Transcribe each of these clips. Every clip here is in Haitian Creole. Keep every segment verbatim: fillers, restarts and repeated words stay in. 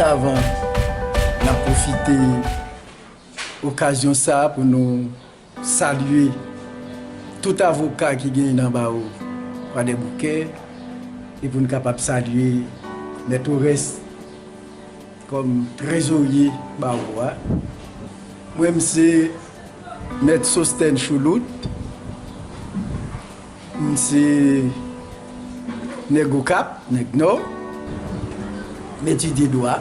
Avan, n ap pwofite okazyon sa a pou nou salye tout avoka ki genyen nan bawo Kwadèboukè, e pou n kapab salye Mèt Orès kòm trezorye bawo a. Mwen, m se Mèt Sostèn Choulout, m se nèg Okap, nèg Nò, m etidye dwa.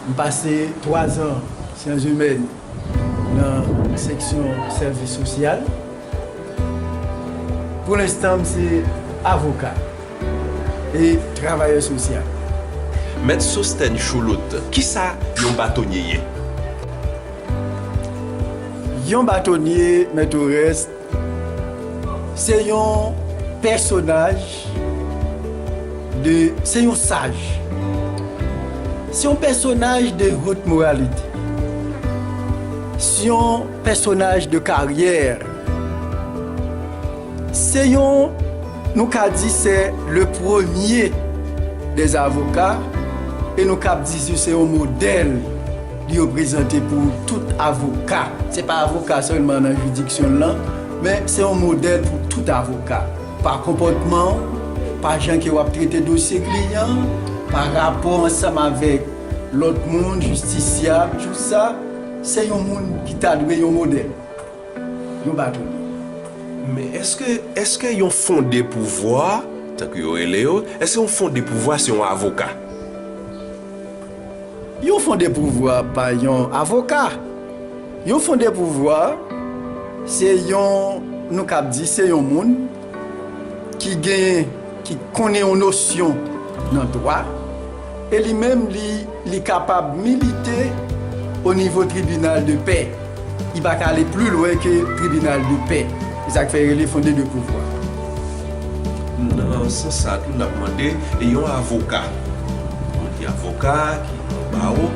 M pase twazan syans imèn nan seksyon sèvis sosyal. Pou lenstan, m se avoka e travayè sosyal. Mèt Sostèn Choulout, kisa yon batonye ye? Yon batonye, Mèt Orès, se yon pèsonaj de, se yon saj. Se yon pèsonaj de haute moralité. Se yon pèsonaj de karyè. Se yon, nou ka di se le premier des avocats, e nou kab di se yon modèl li reprezante pou tout avoka. Se pa avoka sèlman nan jiridiksyon l lan, men se yon modèl pou tout avoka. Pa konpòtman w, pa jan ke w ap trete dosye kliyan, pa rapò ansanm avèk lòt moun, jistisyab, tout sa, se yon moun ki ta dwe yon modèl. Yon batonye. Men èske, èske yon fonde pouvwa, tankou yo rele yo, èske yon fonde pouvwa se yon avoka? Yon fonde pouvwa pa yon avoka. Yon fonde pouvwa, se yon, nou kab di, se yon moun ki gen, ki konnen yon nosyon nan dwa, e li menm, li, li kapab milite o nivo tribinal de pè. Li pa ka ale pli lwen ke tribinal de pè. Se sa k fè yo rele fonde de pouvwa. Nan sans sa tou, n ap mande yon avoka, yon avoka ki nan bawo,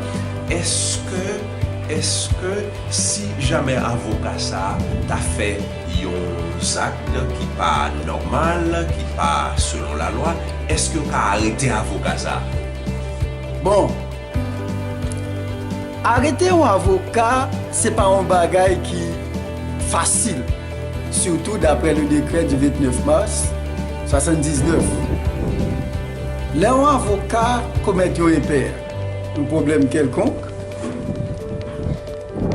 èske, èske si jamè avoka sa a ta fè yon zak ki pa nòmal, ki pa selon lalwa, èske yo ka arete avoka sa a? Bon, arete yon avoka, se pa yon bagay ki fasil, sitou daprè le décret du vingt-neuf mars soixante-dix-neuf. Lè yon avoka komèt yon enpè, yon pwoblèm kèlkonk,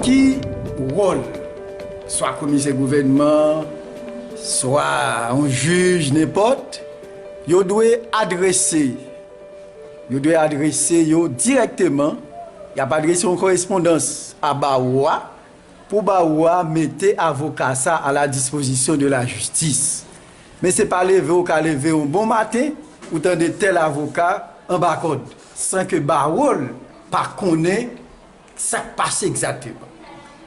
ki wòl, swa komisè gouvènman, swa yon jij, nenpòt, yo dwe adrese, yo dwe adrese yo dirèkteman, y ap adrese yon korespondans a bawo a, pou bawo a mete avoka sa a la dispozisyon de la jistis. Men se pa leve w ka leve yon bon maten, ou tande tèl avoka anba kòd, san ke bawo l pa konnen sa k pase egzakteman.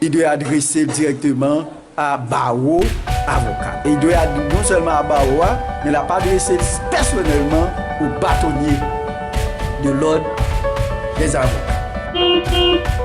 Li dwe adrese l dirèkteman a bawo avoka. E li dwe ad-, non sèlman a bawo a, men l ap adrese l pèsonèlman au bâtonnier de l'ordre des avocats.